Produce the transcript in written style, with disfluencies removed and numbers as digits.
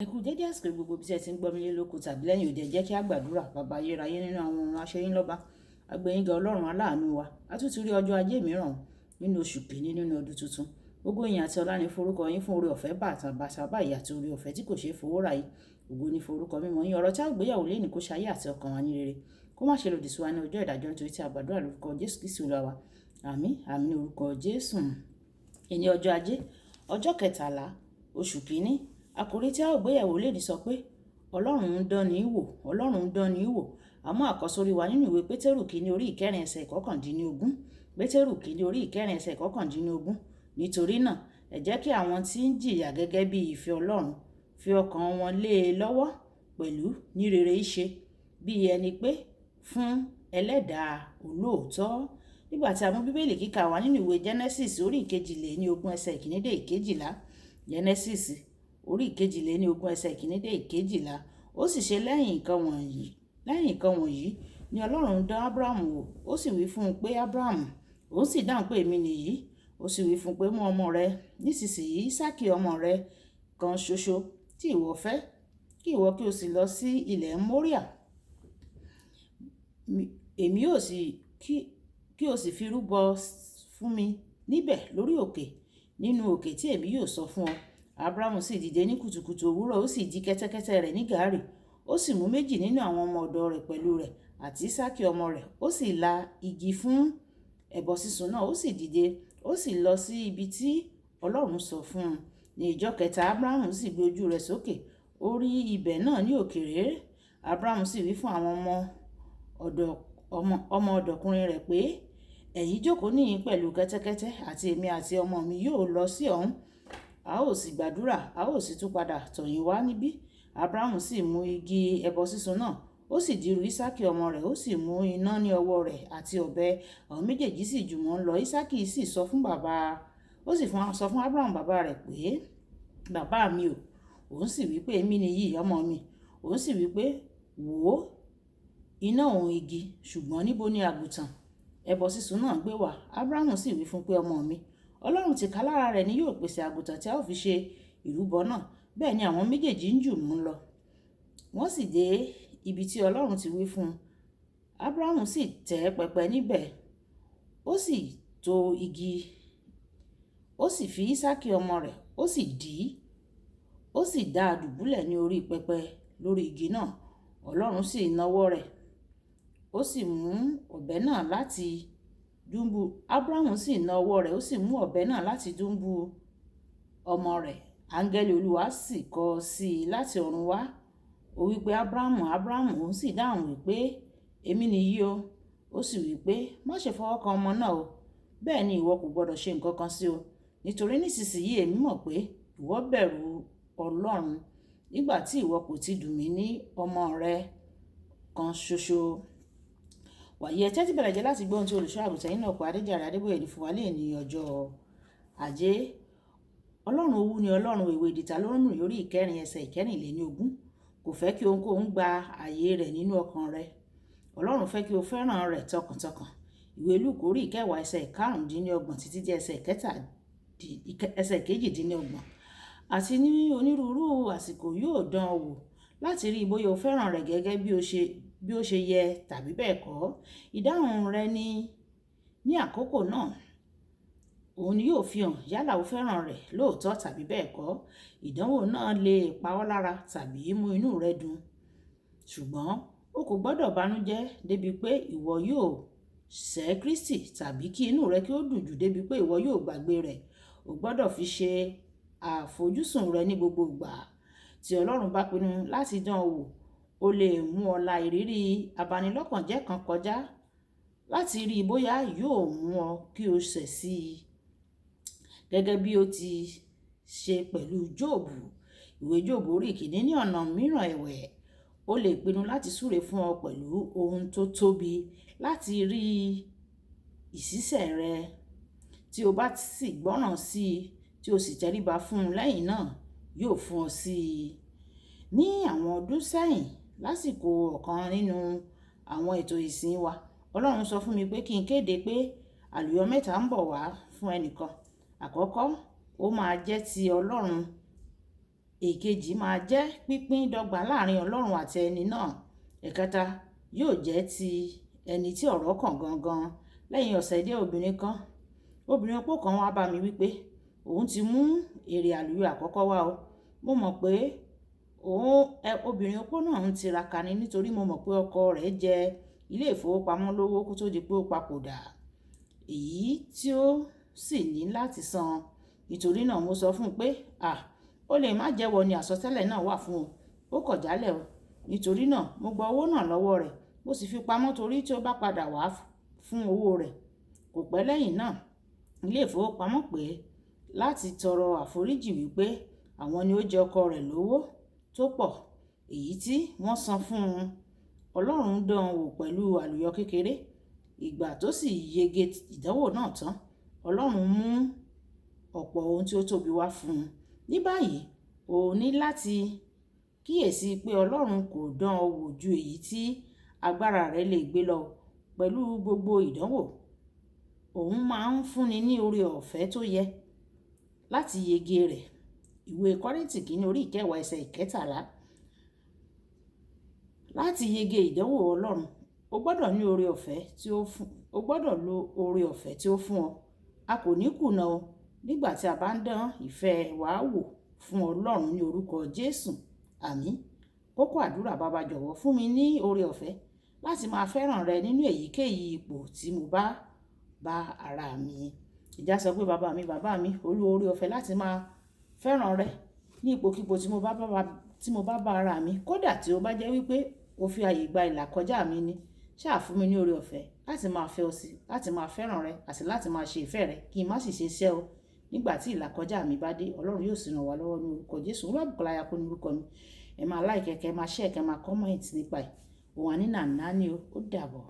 Ẹ kú dédé àsìkò gbogbo bí ẹ ti ń gbọ́ mi lé lóko tàbí lẹ́yìn òde. Ẹ jẹ́ kí a gbàdúrà. Bàbá ayérayé nínú àwọn ọ̀run, aṣẹ́yìn lọ́ba, agbẹ̀yìnga Ọlọ́run aláàánú wa. A tún ti rí ọjọ́ ajé mìíràn nínú oṣù kìíní nínú ọdún tuntun. Gbogbo ìyìn àti ọlá ní forúkọ yín fún oore ọ̀fẹ́ bàtà bàtà báyìí àti oore ọ̀fẹ́ tí kò ṣeé fowó rà yìí. Ògo ní forúkọ mímọ́ yín. Ọ̀rọ̀ tí a gbéyàwó lénìí kó ṣe ayé àti ọkàn wa ní rere. Kó má ṣe lòdì sí wa ní ọjọ́ ìdájọ́, nítorí tí a gbàdúrà lórúkọ Jésù Kristi Olúwa wa. Àmín, àmín ní orúkọ Jésù. Èní ọjọ́ ajé, ọjọ́ 13, oṣù kìíní. Àkòrí tí a ó gbéyẹ̀wò lénìí sọ pé Ọlọ́run ń dán ni wò, Ọlọ́run ń dán ni wò. Àmọ́ àkọ́sórí wa nínú ìwé Pétérù kìíní orí 4 ẹsẹ̀ 19. Pétérù kìíní orí 4 ẹsẹ̀ 19. Nítorí náà, ẹ jẹ́ kí àwọn tí ń jìyà gẹ́gẹ́ bí ìfẹ́ Ọlọ́run fi ọkàn wọn lé e lọ́wọ́ pẹ̀lú ní rere í ṣe, bí ẹni pé fún ẹlẹ́dàá olóòótọ́. Nígbà tí a mú Bíbélì kíkà wá nínú ìwé Genesis orí 22 ẹsẹ̀ 1 dé 12. Genesis orí 22 ẹsẹ̀ 1 dé 12. Ó sì ṣe lẹ́yìn nǹkan wọ̀nyí ni Ọlọ́run dán Abrahamu wò. Ó sì wí fún un pé, "Abrahamu." Òun sì dáhùn pé, "Èmi nìyí." Ó sì wí fún un pé, "Mú ọmọ rẹ nísinsìnyí, Ísákì ọmọ rẹ kan ṣoṣo tí ìwọ fẹ́, kí ìwọ kí o sì lọ sí ilẹ̀ Moriah. Èmi yóò sì kí o sì fi rúbọ fún mi níbẹ̀ lórí òkè nínú òkè tí èmi yóò sọ fún ọ." Abrahamu sì dìde ní kùtùkùtù òwúrọ̀, ó sì di kẹ́tẹ́kẹ́tẹ́ rẹ̀ ní gàárì. Ó sì mú méjì nínú àwọn ọmọ ọ̀dọ̀ rẹ̀ pẹ̀lú rẹ̀ àti Ísákì ọmọ rẹ̀. Ó sì la igi fún ẹbọ sísun náà, ó sì dìde, ó sì lọ sí ibi tí Ọlọ́run sọ fún un. Ní ìjọ́ kẹta, Abrahamu sì gbé ojú rẹ̀ sókè, ó rí ibẹ̀ náà ní òkèèrè. Abrahamu sì wí fún àwọn ọmọ ọ̀dọ̀kùnrin rẹ̀ pé, "Ẹ̀yin jókòó níhìn pẹ̀lú kẹ́tẹ́kẹ́tẹ́, àti èmi àti ọmọ mi yóò lọ sí ọ̀hún. A ó sì gbàdúrà, a ó sì tún padà tọ̀ yín wá níbí." Abrahamu sì mú igi ẹbọ sísun náà, ó sì dìrù Ísákì ọmọ rẹ̀, ó sì mú iná ní ọwọ́ rẹ̀ àti ọ̀bẹ. Àwọn méjèèjì sì jùmọ̀ ń lọ. Ísákì sì sọ fún bàbá, ó sì sọ fún Abrahamu bàbá rẹ̀ pé, "Bàbá mi o." Òun sì wí pé, "Èmi nìyí, ọmọ mi." Òun sì wí pé, "Wò ó, iná òun igi, ṣùgbọ́n níbo ni àgùntàn ẹbọ sísun náà gbé wà?" Abrahamu sì wí fún pé, "Ọmọ mi, Ọlọ́run tìkálára rẹ̀ ni yóò pèsè àgùntàn tí a ó fi ṣe ìrúbọ náà." Bẹ́ẹ̀ ni àwọn méjèèjì ń jùmọ̀ ń lọ. Wọ́n sì dé ibi tí Ọlọ́run ti wí fún un. Abrahamu sì tẹ́ pẹpẹ níbẹ̀, ó sì to igi, ó sì fi Ísákì ọmọ rẹ̀, ó sì dì í, ó sì dá a dùbúlẹ̀ ní orí pẹpẹ lórí igi náà. Ọlọ́run sì nawọ́ rẹ̀, ó sì mú ọ̀bẹ náà láti dùbú. Abrahamu sì na ọwọ́ rẹ̀, ó sì mú ọ̀bẹ náà láti dùbú ọmọ rẹ̀. Áńgẹ́lì Olúwa sì kọ sí i láti ọ̀run wá. Ó wí pé, "Abrahamu, Abrahamu." Òun sì dáhùn wí pé, "Èmi nìyí o." Ó sì wí pé, "Má ṣe fọwọ́ kan ọmọ náà o. Bẹ́ẹ̀ ni ìwọ kò gbọdọ̀ ṣe nǹkan kan sí o. Nítorí nísinsìnyí èmi mọ̀ pé ìwọ bẹ̀rù Ọlọ́run, nígbà tí ìwọ kò ti dùn mí ní ọmọ rẹ kan ṣoṣo." Wàyí, ẹ tẹ́tí bẹ̀rẹ̀ jẹ́ láti gbọ́ ohun tí olùṣọ́ àgùntàn yín náà kọ Adéjàre Adébóyè ní fún wa lé ní ọjọ́ ajé. Ọlọ́run owú ni Ọlọ́run. Ìwé Deuteronomy orí 4 ẹsẹ̀ 24. Kò fẹ́ kí ohunkóhun gba ààyè rẹ̀ nínú ọkàn rẹ. Ọlọ́run fẹ́ kí o fẹ́ràn rẹ̀ tọkàntọkàn. Ìwé Lúùkù orí 10 ẹsẹ̀ 25 títí dé ẹsẹ̀ 28. Àti ní onírúurú àsìkò yóò dán ọ wò láti rí bóyá o fẹ́ràn rẹ̀ gẹ́gẹ́ bí ó ṣe yẹ tàbí bẹ́ẹ̀ kọ́. Ìdáhùn rẹ ní àkókò náà, òun ni yóò fi hàn yálà o fẹ́ràn rẹ̀ lóòótọ́ tàbí bẹ́ẹ̀ kọ́. Ìdánwò náà lè pa ọ́ lára tàbí mú inú rẹ dùn. Ṣùgbọ́n o kò gbọdọ̀ bánújẹ́ débi pé ìwọ yóò sẹ́ Kristi tàbí kí inú rẹ kí ó dùn jù débi pé ìwọ yóò gbàgbé rẹ̀. O gbọdọ̀ fi ṣe àfojúsùn rẹ ní gbogbo ìgbà. Tí Ọlọ́run bá pinnu láti dán ọ wò, ó lè mú ọ la ìrírí abanilọ́kànjẹ́ kan kọjá láti rí bóyá yóò mú ọ kí o ṣẹ̀ sí i, gẹ́gẹ́ bí ó ti ṣe pẹ̀lú Jóòbù. Ìwé Jóòbù orí 1. Ní ọ̀nà mìíràn ẹ̀wẹ̀, ó lè pinnu láti súre fún ọ pẹ̀lú ohun tó tóbi láti rí ìṣísẹ̀ rẹ. Tí o bá sì gbọ́ràn sí i tí o sì tẹríba fún un, lẹ́yìn náà yóò fún ọ sí i. Ní àwọn ọdún sẹ́yìn, lásìkò ọ̀kan nínú àwọn ètò ìsìn wa, Ọlọ́run sọ fún mi pé kí n kéde pé àlùyọ mẹ́ta ń bọ̀ wá fún ẹnìkan. Àkọ́kọ́, ó máa jẹ́ ti Ọlọ́run. Èkejì máa jẹ́ pínpín dọ́gba láàrin Ọlọ́run àti ẹni náà. Ẹ̀kẹta yóò jẹ́ ti ẹni tí ọ̀rọ̀ kàn gangan. Lẹ́yìn ọ̀sẹ̀ díẹ̀, obìnrin kan, obìnrin opó kan wá bá mi wípé òun ti mú èrè àlùyọ àkọ́kọ́ wá o. Mo mọ̀ pé òun, obìnrin opó náà ń tiraka ni, nítorí mo mọ̀ pé ọkọ rẹ̀ jẹ ilé ìfowópamọ́ lówó kó tó di pé ó papòdà, èyí tí ó sì ní láti san. Nítorí náà mo sọ fún un pé, "À, ó lè má jẹ́wọ́ ni àsọtẹ́lẹ̀ náà wà fún o." Ó kọ̀ jálẹ̀ o. Nítorí náà mo gba owó náà lọ́wọ́ rẹ̀, mo sì fi pamọ́ torí tí ó bá padà wá fún owó rẹ̀. Kò pẹ́ lẹ́yìn náà, ilé ìfowópamọ́ pè láti tọrọ àforíjì wípé àwọn ni ó jẹ ọkọ rẹ̀ lówó tó pọ̀, èyí tí wọ́n san fún un. Ọlọ́run dán an wò pẹ̀lú àlùyọ kékeré. Ìgbà tó sì yege ìdánwò náà tán, Ọlọ́run mú ọ̀pọ̀ ohun tí ó tóbi wá fún un. Ní báyìí, o ní láti kíyèsi pé Ọlọ́run kò dán ọ wò ju èyí tí agbára rẹ lè gbé lọ. Pẹ̀lú gbogbo ìdánwò, òun máa ń fúnni ní oore ọ̀fẹ́ tó yẹ láti yege rẹ̀. Ìwé Kọ́ríńtì kìíní orí ìkẹwàá ẹsẹ̀ 13. Láti yege ìdánwò Ọlọ́run, o gbọdọ̀ ní oore ọ̀fẹ́ tí ó fún, o gbọdọ̀ lo oore ọ̀fẹ́ tí ó fún ọ. A kò ní kùnà o nígbà tí a bá ń dán ìfẹ́ wa wò fún Ọlọ́run ní orúkọ Jésù. Àmín. Kókó àdúrà: Baba, jọ̀wọ́ fún mi ní oore ọ̀fẹ́ láti máa fẹ́ràn rẹ nínú èyíkéyìí ipò tí mo bá bá ara mi. Ìjà sọ pé, bàbá mi, bàbá mi, Olúwa, oore ọ̀fẹ́ láti máa fẹ́ràn rẹ ní ipòkípò tí mo bá bá ara mi. Kódà tí ó bá jẹ́ wípé o fi ààyè gba ìlà kọjá mi ni, ṣáà fún mi ní oore ọ̀fẹ́ láti máa fẹ́ ọ sí, láti máa fẹ́ràn rẹ àti láti máa ṣe ìfẹ́ rẹ, kí n má sì ṣe iṣẹ́ o. Nígbà tí ìlà kọjá mi bá dé, Ọlọ́run yóò sì ràn wá lọ́wọ́ ní orúkọ Jésù. Olúwabùkọ́lá Ayako ní orúkọ mi. Ẹ máa like, kẹ́ máa share, kẹ́ máa comment nípa ẹ̀. Òun àní nàná ni o. Ó dàbọ̀.